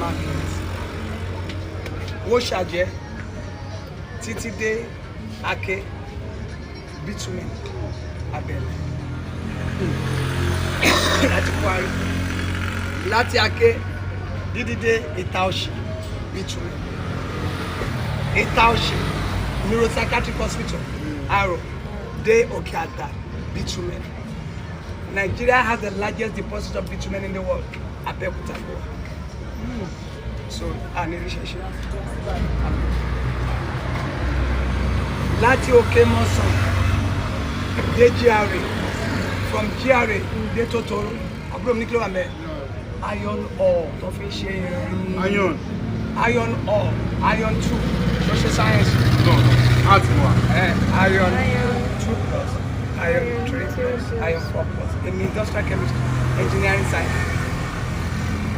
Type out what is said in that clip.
Market, Wóṣàjẹ́ títí dé Ake, bitumen abẹ́lẹ̀ láti Kwari, láti Ake dídí dé Ìta Ọ̀ṣì, bitumen. Ìta Ọ̀ṣì Neuropsychiatric Hospital, Aro dé Òkè Àgbà, bitumen. Nigeria has the largest deposit of bitumen in the world. Abẹ́òkúta ló wà. So a ní ríṣẹ́ ṣe. Láti Òkè Mọ́sàn dé GRA, from GRA dé Tòtòrò, àbúrò mi, ní kí ló wà mẹ́? Iron ore tó fi ń ṣe irin. Iron. Iron ore, iron two, social science. No, art wa. Iron two plus, iron three plus, iron four plus. Èmi, industrial chemistry, engineering science.